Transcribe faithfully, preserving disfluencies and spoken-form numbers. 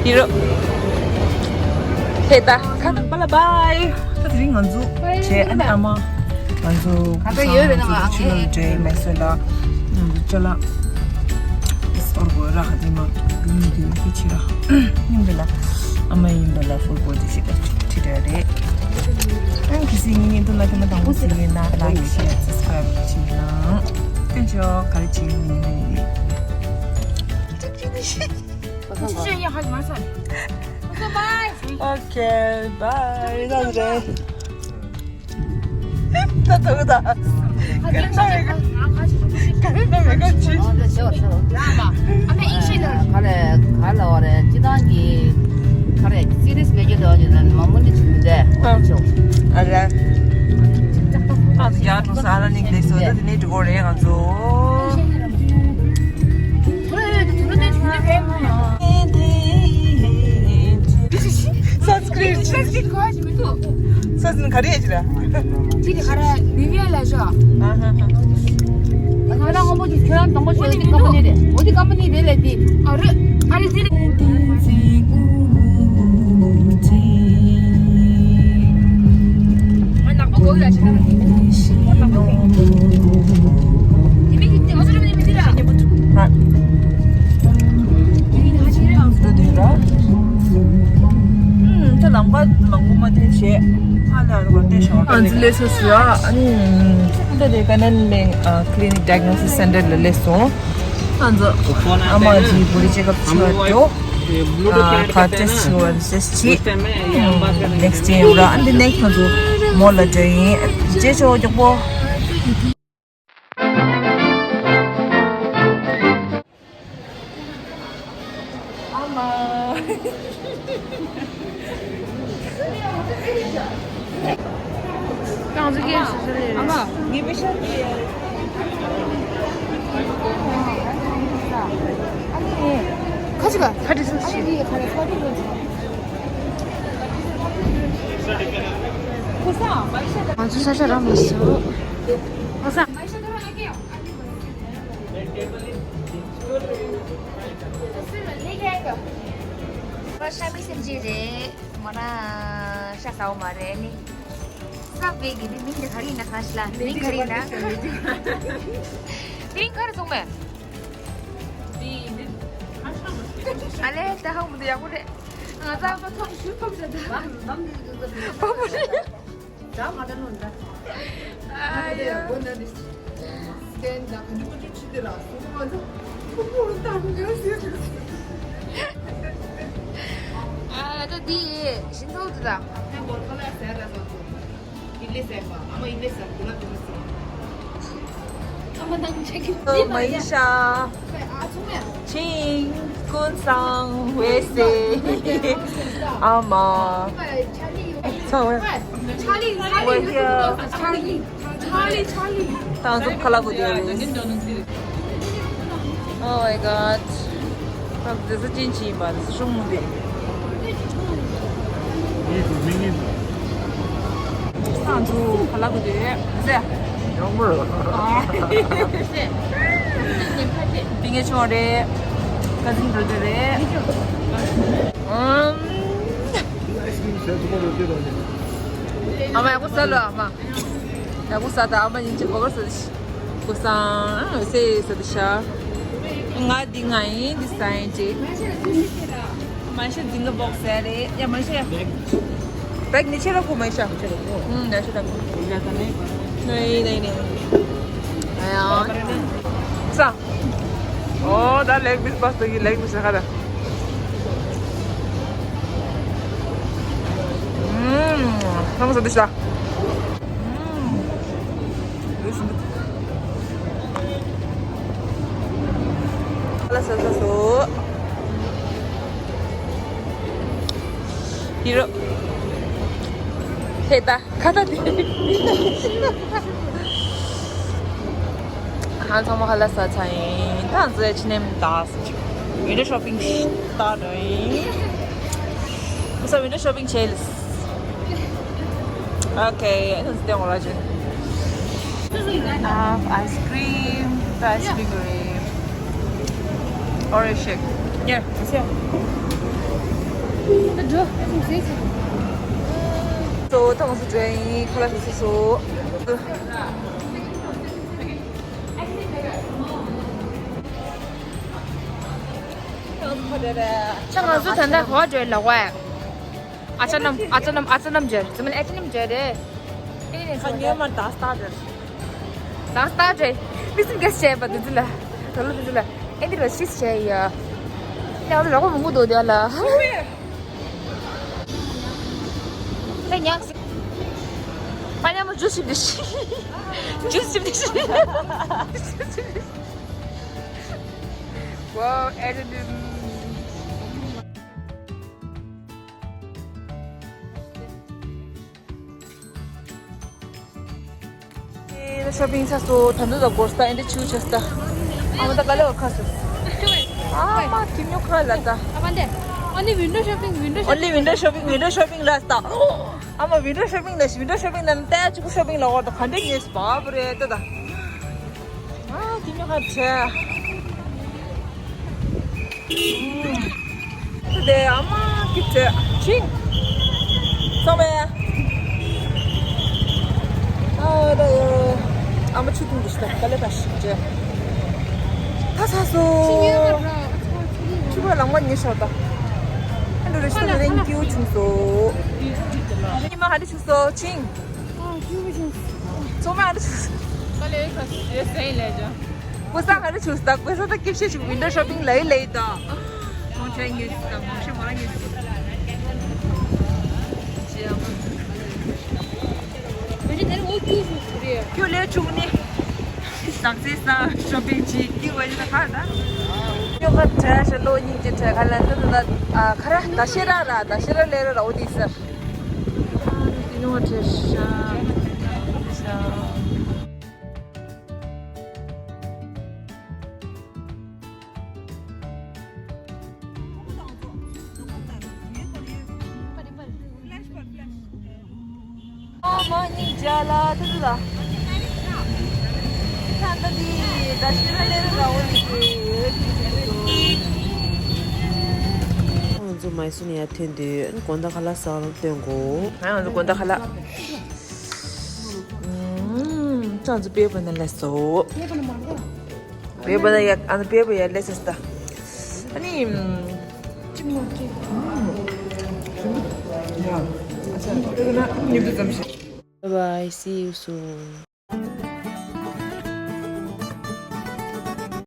ཡིན་རོ། ཧེ་ད་ཁ་ད་པ་ལ་བཱའི། ད་དེ་རིང་ང་ཚོ་བྱས་ཨ་ནི་ཨ་མ་ང་ཚོ་ཁ་ད་ཡོད་རེད་ན་ང་ཚོ་ཕྱི་ལོགས་འདྲེ་མེ་སོ་ལ་ང་ཚོ་ཅ་ལག་ཨོར་གོ་ར་ཧ་དི་མ་གི་མི་དེ་ཧི་ཆི་ར་ཡིན་པ་ལ་ཨ་མ་ཡིན་པ་ལ་ཧྥུལ་བོ་ཌི་ཞིག་ལ་ཁྲིད་ར་རེད། ཨང་ཁི་སི་ངེད་ཉིད་དུ་ན་ཁི་མ་དང་པོ་སི་ཡིན་ན་ལ་ཁི་ཤེར་སབ་སི་ཀ་རབ་བྱེད་ན་ཏེན་ཅོ་ག་རེ་བྱེད་ཡིན་ནི། Okay, bye. ད་ཐུག་ད། ག་རེ་ན་མེད་ག་ག་རེ་ན་མེད་ག་ཅི། ཨ་མ་ཨ་མ་ཨིན་ཤི་ལ། ག་རེ་ག་ལ་བ་རེད་ཅི་ཏང་གི་ག་རེ་སི་རི་ཡས་མེད་རྒྱུ་འདྲ་བ་ཅི་ན་མ་མོ་ནི་ཆུ་མི་འདྲ་ཨ་ཆོ། ཨ་རེད། ཨ་ཡ་ཀྲོ་ས་ཨ་ལ་ནིང་ལེ་སོ་ད་དེ་ནས་འགྲོ་གོ་རེད་ང་ཚོ། Sanskrit. Sanskrit ག་རེ་ཡིན་ཅི་ར། ཅི་རེད་ག་རེ་ནི་ཡ་ལ་ཞོ། ང་ལ་ངོ་མ་ཅི་ཁྱོད་རང་དང་པོ་ཞོ་འདི་ཀམ་པ་ནི་རེད། འོ་འདི་ཀམ་པ་ནི་རེད་ལ་འདི། ཨ་རེད་ཨ་རེད་འདི་རེད། ང་ནག་པོ་གོ་ཡ་ཅི་ན། ང་ནག་པོ་གོ། དེ་མིན་གྱི་ཨོ་ཙི་ར་མིན་མི་འདི་ར། འདི་འདི་ར། ཨུམ། ད་ལམ་ཁ་མང་པོ་མ་ཐེབས་བྱས། ཨ་ལ་རུ་བ་ཏེ་ཤོར། ཨ་ཙི་ལེ་སོ་སུ་ཨ། ཨ་ནི། ད་དེ་ཀ་ནན་མེང་ཨ་clinic diagnosis center ལ་སླེབས་སོང་། ཨ་ཙི། ཨ་མ་ཇི་བོ་ཌི་ཅེག་ཨབ་བྱས་པ་འགྲོ། ཨ་ཁ་ཊེ་སི་བྱས་པ་ཟེར་གྱིས། ནེག་སི་ཌེ་ཡིན་ར། ཨ་འདི་ནེག་སི་ང་ཚོ་མོལ་ལ་འགྲོ་ཡིན། ཨ་ནི་རྗེས་ཆོག་མགྱོགས་པོ། ཨ་མ། ང་ཚོ་སྐད་ཆ་ཟེར་ལེ་རེད། ཨ་མ། ངའི་པེ་ཤ་དེ། ཁ་ཅིག་ཁ་ཁ་ཅིག་སུ་ཞིག་ང་ཚོ་ས་ཆ་རང་མི་སུ། ཁོ་ས། ཤ་མི་སེམས་ཅན་རེད། མོ་ན་ཤ་ཟ་བ་མ་རེད་ནི། ས་བེ་གི་འདི་མིང་འདི་ག་རེ་ཡིན་ན་གང་ཤི་ལ་མིང་ག་རེ་ཡིན་ན། མིང་ག་རེ་སོང་མེད། ཨ་ལེ་ད་ཧ་མི་འདི་ཡག་པོ་རེད། ང་ཚ་བ་ཐོག་ཞུ་ཐོག་ཟེར་ད། བ་མོ་རེད། ད་མ་ད་ནོ་ད། ཨ་ཡ། སྟན་ད་ག་འདི་པོ་ཅི་ཆི་དེ་ལ་སུ་མ་ད། ཕུ་ཕུ་ད་མི་ཡོད་ཟེར། ཨ་ད་འདི་ཞིན་ཐོག་ཏུ་ད། ད་མོར་ཁ་ལ་ཟེར་ད་སོ་སོ། ཨི་ལེ་ཟེར་བ་ཨ་མ་ཨི་ལེ་ཟེར་དུ་ལ་དུ་ལ་ཟེར། ཨ་མ་ནང་ཆེ་གི། ཨོ་མ་ཡི་ཤ། ཆིང་ཀུན་སང་ཝེ་སེ། ཨ་མ། ཚང་ཝེ། ཆ་ལི་ཆ་ལི་ཆ་ལི་ཆ་ལི་ཆ་ལི། ཏང་ཙུབ་ཁ་ལག་གོ་དེ་རེད། Oh my god. ཏང་ཙུབ་ཅིན་ཅིན་པ་ཏང་ཙུབ་ཤོང་མོ་དེ། ཏང་ཙུབ་ཁ་ལག་གོ་དེ་རེད། ཟེ། ཡོང་མོ། འདི་ངའི་ཆུང་རེད། ཀ་ཟིན་བྲོ་དེ་རེད། ཨམ། ཨ་མ་ཡག་པོ་ཟ་ལོ་ཨ་མ། ཡག་པོ་ཟ་ད། ཨ་མ་ཡིན་གྱི་བོ་གར་ཟ་དི་ཤ། གོ་སང་ཟེ་ཟ་དི་ཤ། ང་འདི་ང་ཡིན་འདི་ས་ཡིན་ཅིག་མ་ཤ་འདི་ང་བོག་ཟ་རེད་ཡ་མ་ཤ་ཡ། བེག་ནི་ཆེ་ར་གོ་མ་ཤ། ཨུམ་ན་ཤ་ད་གོ། ནི་ནི་ནི། ཨ་ཡ། ས། ཨོ་ད་ལེག་པིས་པ་སྟོ་གི་ལེག་པིས་ཁ་ད། ཨུམ། ཁམ་ས་དི་ཤ། ཨུམ། ལ་ས་ས་སོ། ཧི་རོ། ཧེ་ད་ཁ་ད་དི། ཧང་ཚང་མ་ཧ་ལ་ས་ཚ་ཡིན། ད་ང་ཚོ་ཡ་ཆི་ནེམ་ད་ས་ཆི། window shopping ད་ར་ཡིན། ང་ཚོ་window shopping བྱེད་ལ། Okay, and then what I do? I have ice cream, the ice cream cream. Orange shake. Yeah, it's here. འགྲོ། སོ་ཐོག་སུ་འགྲོ་ཡིན། ཁོ་ལ་སོ་སོ། ཁྱོད་ང་ཚོ་ད་ལྟ་ག་པར་འགྲོ་ཡིན་ལབ་པ། ཨ་ཅག་རྣམས། ཨ་ཅག་རྣམས། ཨ་ཅག་རྣམས་འབྱོར། ཙི་མ་ལ་ཨ་ཅག་རྣམས་འབྱོར་རེད། ཁ་ཉོས་མ་ད་སྟག་རེད། ད་སྟག་རེད། མི་སེམས་སྐྱིད་བྱས་པ་འདི་ཚོ་ལ། ད་ལོ་འདི་ཚོ་ལ་ཨེ་འདི་ར་ཤིས་བྱས་ཡ། ཡང་ལ་རོགས་པ་མང་པོ་འདུག་དེ་ལ། ད་ཉག་སི། པ་ཉ་མོ་ཇུས་ཞིབ་འདི་ཤི། ཇུས་ཞིབ་འདི་ཤི། Wow, editing. ཤོ་པིང་ཚར་སོང་། ད་འདི་ད་སྒོར་ས་ཨེ་འདྲ་ཆུ་ཆེ་ས། ཨ་མ་ད་ག་ལེ་བ་ཁ་སོ། ཨ་མ་ཁྱི་མྱོ་ཁ་ལ་ད། ཨ་མ་འདི། Only window shopping, window shopping. Only window shopping, window shopping ལ་ད། ཨ་མ་window shopping ལ་window shopping ལ་ནི་ད་ཅིག་ཤོ་པིང་ལ་འོ་ད་ག་འདྲ་ཉེས་པ་བ་རེད་ད་ད། ཨ་ཁྱི་མྱོ་ཁ་ཆེ། དེ་ཨ་མ་ཀི་ཚེ་ཆིང་སོང་བས། ཨ་ད་ཨ་མ་ཆུ་འཐུང་གི་ཤི་ད་ག་ལེ་པ་ཤི་ཅེ། ད་ས་སོ། ཆུ་བ་ལང་བ་ཉི་ཤོ་ད། ཨ་འདུ་རེ་ཤི་ད་རེ་ཀིའུ་ཆུང་སོ། ཉི་མ་ཧ་ལི་ཆུ་སོ་ཆིང་། ཚོ་མ་ཧ་ལི་ཆུ་སོ། ག་ལེ་ཁ་ཡོད་སེང་ལེ་ཅང་། ཀུ་ས་ག་རེ་བྱུང་ད། ཀུ་ས་ད་ཀིབ་ཤེ་བྱུང་། ཝིན་ཌོ་ཤོ་པིང་ལའི་ལའི་ད། ཁོང་ཁྲའི་ངེས་ད་ཁོང་ཁྲའི་མ་ངེས། ཀྱུ་ལེ་བྱུང་ནི། ནག་རྩེ་ས་ཤོ་པིང་ཅིག་ཀྱུ་ཝེ་ལ་ཁ་ད། ཀྱུ་ཁ་བྲལ་ཤ་ལོ་གཉིས་ཀྱི་བྲལ་ཁ་ལ་འདི་ད་ད་ཁ་ར་ད་ཤེ་ར་ར་ད་ཤེ་ར་ལེ་ར་ར་འོ་དི་སར། ཨ་ནི་ཉོ་བྲལ་ཤ་ཤ། ཨ་མ་ཉིན་རྒྱ་ལ་ཏུ་ལ། ཁྱེད་ད་འདི་ད་ཤི་ར་ལེ་ར་འོ་ནི་ཏེ། ང་ཚོ་མའི་སུ་ནས་ཡར་ཐོན་དུས་དགོང་དག་ཁ་ལག་ཟ་བར་སྟོན་གོ། ང་ཚོ་དགོང་དག་ཁ་ལག་ཨུམ། ཅང་ཚོ་པེ་པ་ན་ལ་སོ། པེ་པ་ན་ཡ་ཨ་ན་པེ་པ་ཡ་ལེ་སེ་སྟ། ཨ་ནི། ཅིག་མ་ཅིག Bye bye, see you soon.